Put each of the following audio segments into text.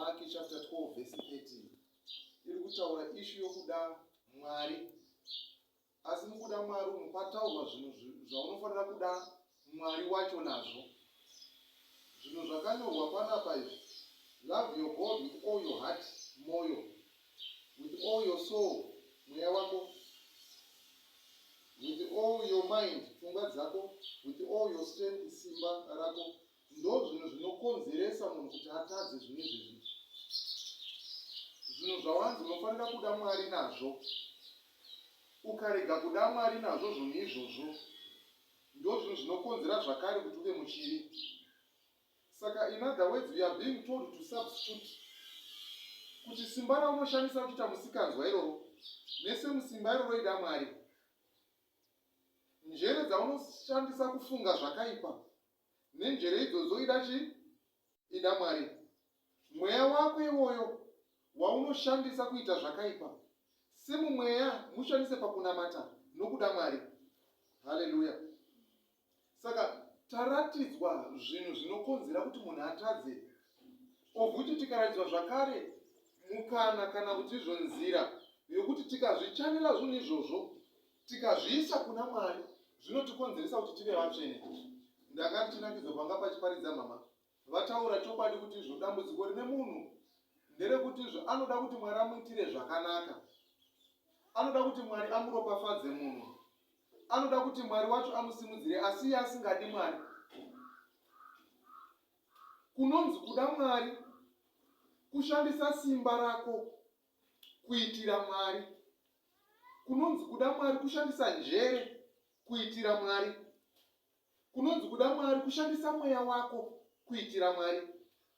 Malaki chapter 12 verse 13 iri kutaura issue yokuda Mwari. Asi mukuda Mwari umu pataurwa zvinhu zvaunofanira kuda Mwari wacho nazvo. Zvinhu zvakanyorwa panapa izvi, love your God with all your heart, moyo, with all your soul, mweya wako, with all your mind, pfungwa dzako, with all your strength, simba rako. Ndozvinhu zvinokonzeresa munhu kuti atadze zvinhu izvezvi. Zvinhu zvawanzi unofanira kuda Mwari nazvo. Ukarega kuda Mwari nazvo zvinhu izvozvo, ndozvinhu zvinokonzera zvakare kuti uve muchivi. Saka in other words, we are being told to substitute kuti simba raunoshandisa kuita musikanzwa iroro, nese musimba iroro ida Mwari. Njere dzaunoshandisa kufunga zvakaipa, nenjere idzodzo ida chii? Ida Mwari. Mweya wako iwoyo waunoshandisa kuita zvakaipa, semumweya mushandise pakunamata nokuda Mwari. Haleluya. Saka taratidzwa zvinhu zvinokonzera kuti munhu atadze, of which tikaratidzwa zvakare mukana kana kuti izvo nzira yokuti tikazvichanela zvinhu izvozvo tikazviisa kuna Mwari zvinotikonzeresa kuti tive vatsvene. Ndanga ndichinakidzwa panga pachiparidza mama vataura chokwadi kuti izvo dambudziko rine munhu nderekuti izvo anoda kuti Mwari amuitire zvakanaka, anoda kuti Mwari amuropafadze munhu, anoda kuti Mwari wacho amusimudzire, asi iye asingadi Mwari. Kunonzi kuda Mwari kushandisa simba rako kuitira Mwari. Kunonzi kuda Mwari kushandisa njere kuitira Mwari. Kunonzi kuda Mwari kushandisa mweya wako kuitira Mwari.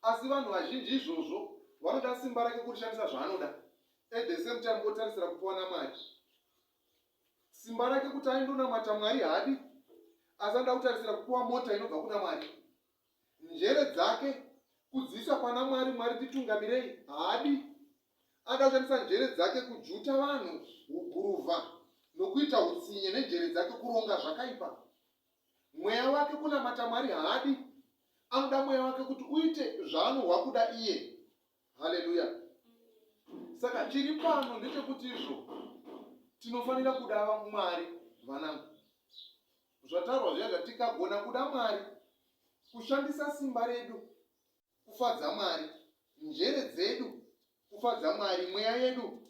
Asi vanhu vazhinji izvozvo vanoda simba rake kurishandisa zvaanoda, at the same time otarisira kupiwa naMwari. Simba rake kuti aindonamata Mwari haadi, asi anoda kutarisira kupiwa mota inobva kuna Mwari. Njere dzake kudziisa pana Mwari, Mwari nditungamirei, haadi. Anoda kushandisa njere dzake kujuta vanhu huguruvha nokuita hutsinye nenjere dzake kuronga zvakaipa. Mweya wake kunamata Mwari haadi. Anoda mweya wake kuti uite zvaanohwa kuda iye. Haleluya. Saka chiri pano ndechekuti izvo tinofanira kuda Mwari vanangu. Zvataurwa zviya zvatikagona kuda Mwari, kushandisa simba redu kufadza Mwari, njere dzedu kufadza Mwari, mweya yedu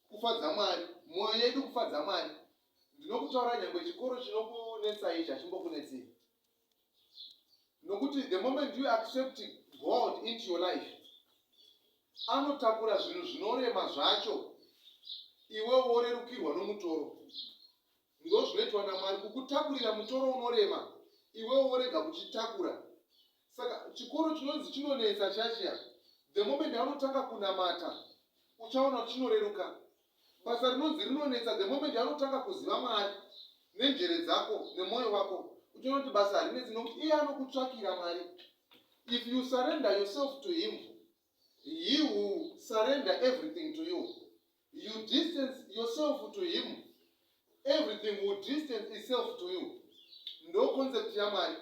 kufadza Mwari, mwoyo yedu kufadza Mwari. Ndinokutaura nyangwe chikoro chinokunetsa ichi hachimbokunetsei. Nokuti the moment you accept God into your life, anotakura zvinhu zvinorema zvacho, iwe worerukirwa nomutoro. Ndozvinoitwa naMwari kukutakurira mutoro unorema iwewe worega kuchitakura. Saka chikoro chinonzi chinonetsa chiya chiya, the moment yaunotanga kunamata uchaona kuti chinoreruka. Basa rinonzi rinonetsa the moment yaunotanga kuziva Mwari nenjere dzako nemwoyo wako uchaona kuti basa harinetsi nokuti iye anokutsvakira Mwari. If you surrender yourself to him, he will surrender everything to you. You distance yourself to him, everything will distance itself to you. Ndo concept yaMwari.